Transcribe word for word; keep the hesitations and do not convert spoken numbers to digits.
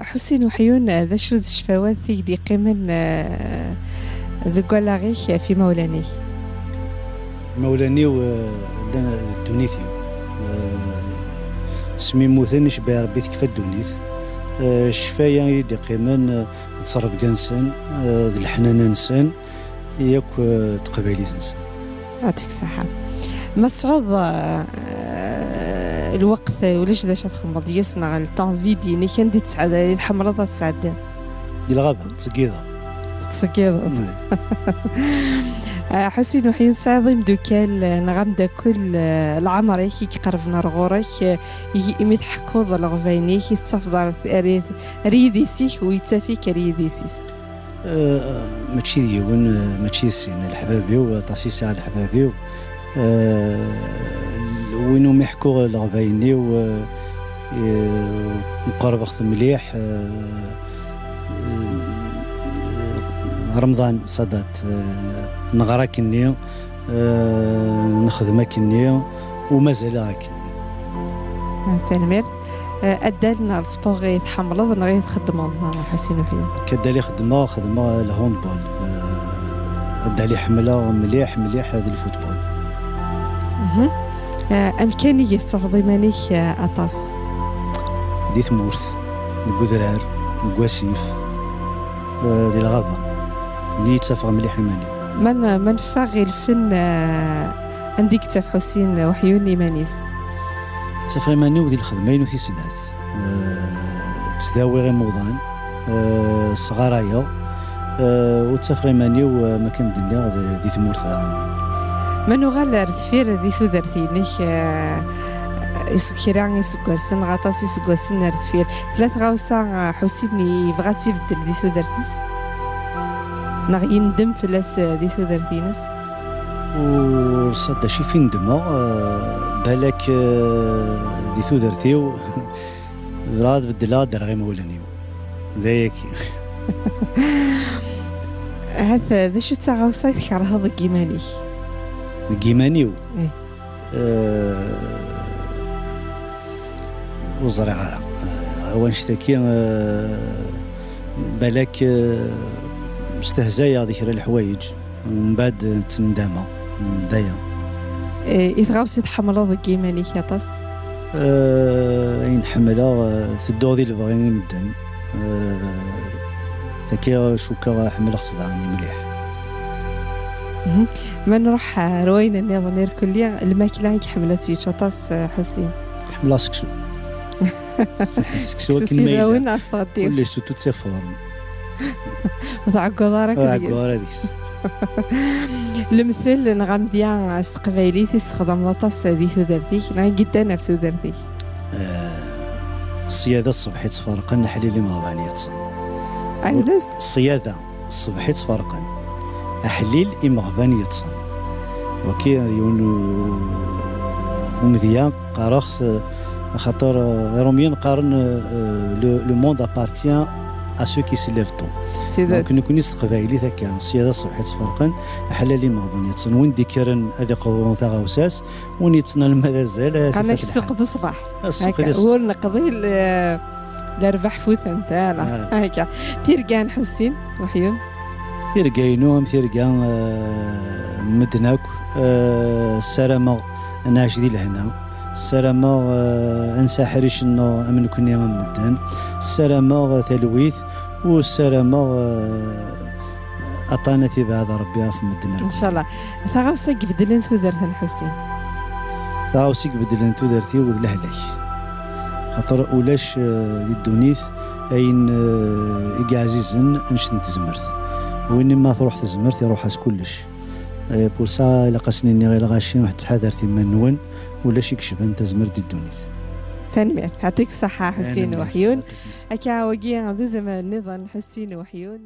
Ḥusin Uḥyun, d acu d ccfawat i k-d-yeqqimen, eh, deg wallaɣ-ik ɣef imawlan-ik? Imawlan-iw, eh, llan d ddunit-iw. Eh, asmi mmuten, icebbeɛ Rebbi, tekfa ddunit. Eh, ccfaya i d-iqqimen, eh, d ttrebga-nsen, eh, d leḥnana-nsen, yakk, eh, d teqbaylit-nsen. Yɛṭik ṣṣeḥḥa. Ma tesɛuḍ, eh, lweqt, eh, ulac d acu ad txedmeḍ yis neɣ le temps vide-inek, anda i tesɛed-, i tḥemmleḍ ad tesɛeddiḍ? Di lɣaba, ttṣeggideɣ. Ttṣeggideḍ. Mm. Eh, Ḥusin Uḥyun, tesɛiḍ imeddukal, eh, neɣ ameddakel, eh, leɛmer-ik i iqerben ar ɣur-k, eh, i, imi tḥekkuḍ leɣbayen-ik, i tettafeḍ ar, ar, ar yidis-ik, u yettaf-ik ar yidis-is? Eh, mačči d yiwen, eh, mačči d sin. Leḥbab-iw, aṭas i sɛiɣ leḥbab-iw. Eh, win umi ḥkuɣ leɣbayen-iw, eh, eh, qerbeɣ-t mliḥ, eh, eh, Remḍan Sadat, eh, neɣra akkenni, eh, nexdem akkenni, u mazal-aɣ akkenni. Ah, tanemmirt. Eh, addal neɣ le sport i tḥemmleḍ neɣ i txeddmeḍ, ah, Ḥusin Uḥyun? Addal i xeddmeɣ, xeddmeɣ le handball. Eh, addal i ḥemmleɣ mliḥ, mliḥ, d le football. Mhm. Eh, amkan i tettafeḍ iman-ik, eh, aṭas? Di tmurt, deg udrar, deg wasif, eh, di lɣaba. Ni yettafeɣ mliḥ iman-iw. Ma n-, ma neffeɣ ɣer lfen, eh, anda i yettaf Ḥusin Uḥyun iman-is? Ttafeɣ iman-iw di lxedma-inu tis snat. Eh, ttdawiɣ imuḍan, eh, sɣarayeɣ, eh, u ttafeɣ iman-iw, eh, ma kan d-nniɣ, di, di tmurt daɣen. Ma nuɣal ar deffir di tudert-inek, eh, is-, kra iseggasen, neɣ aṭas iseggasen ar deffir, tella tɣawsa, eh, Ḥusin yebɣa ad tt-ibeddel di tudert-is? Neɣ yendem fell-as, eh, di tudert-ines? Ur s-, d acu i fi nedmeɣ, eh, balak, eh, di tudert-iw, bɣiɣ ad beddleɣ, ad d-rreɣ imawlan-iw. D ayagi. Ahat, eh, d acu d taɣawsa i tkerheḍ deg yiman-ik? Deg yiman-iw? Eh. Eh, ur ẓriɣ ara. Eh, wanect-agi, eh, balak, eh, stehzayeɣ di kra leḥwayeǧ, mbeɛd ttndameɣ, d aya. Eh, i tɣawsa i tḥemmleḍ deg yiman-ik aṭas? Eh, ayen ḥemmleɣ, eh, tedduɣ di lebɣi i medden. Eh, tagi cukkeɣ ḥemmleɣ-tt daɣen mliḥ. Mhm. Ma nruḥ ar wayen nniḍen irkelli, lmakla i iḥemmel ad tt-yečč aṭas, eh, Ḥusin? Ḥemmleɣ seksu. Seksu akken ma yella. Ibawen neɣ s tɣeddiwt? Kullec, surtout d tifuren. Ur tɛegguḍ ara deg-s. Ur ɛegguɣ ara deg-s. Lemtel neɣ amedya s teqbaylit i tessexdameḍ aṭas di tudert-ik, neɣ i yeddan ɣef tudert-ik? Eh, ṣṣyada ṣṣbeḥ i ttferqen, aḥlil imeɣban yeṭṭsen. Ɛiwed-as-d. Ṣṣyada ṣṣbeḥ i ttferqen, aḥlil imeɣban yeṭṭsen. Waki yiwen u-, umedya qqareɣ-t, eh, axaṭer, eh, Iṛumyen qqaren, eh, le, le monde appartient à ceux qui se lèvent tôt. Donc, nekkni s teqbaylit akka, ṣṣyada ṣṣbeḥ i ttferqen, aḥlil imeɣban yeṭṭsen. Win d-ikkren ad iqḍu taɣawsa-s, win yettnal ma d azal, eh, qqaren-ak ssuq d ṣṣbeḥ. Ssuq d ṣṣbeḥ. Ur neqḍi le-, lerbaḥ futent, ala. Ah. Akka. Tirga n Ḥusin Uḥyun? Tirga-inu am tirga, eh, n medden akk. Eh, ssarameɣ ad nɛic di lehna. Ssarameɣ, eh, ad nesɛu aḥric-nneɣ am nekkni am medden. Ssarameɣ talwit, u ssarameɣ, eh, aṭṭan ad t-ibɛed Rebbi ɣef medden akk. Ncallah. Taɣawsa i ibeddlen tudert n Ḥusin? Taɣawsa i ibeddlen tudert-iw d lehlak. Xaṭer ulac, eh, di ddunit ayen, eh, i yeɛzizen annect n tezmert. Win ma truḥ tezmert, iruḥ-as kullec. Eh, pour ça, ilaq ad sen-iniɣ i lɣaci, ttḥadaret iman-nwen, ulac i yecban tazmert di ddunit. Tanemmirt. Yɛṭik ṣṣeḥḥa, Ḥusin Uḥyun. Tanemmirt. Yɛṭik ṣṣeḥḥa. Akka, wagi d udem nniḍen, Ḥusin Uḥyun.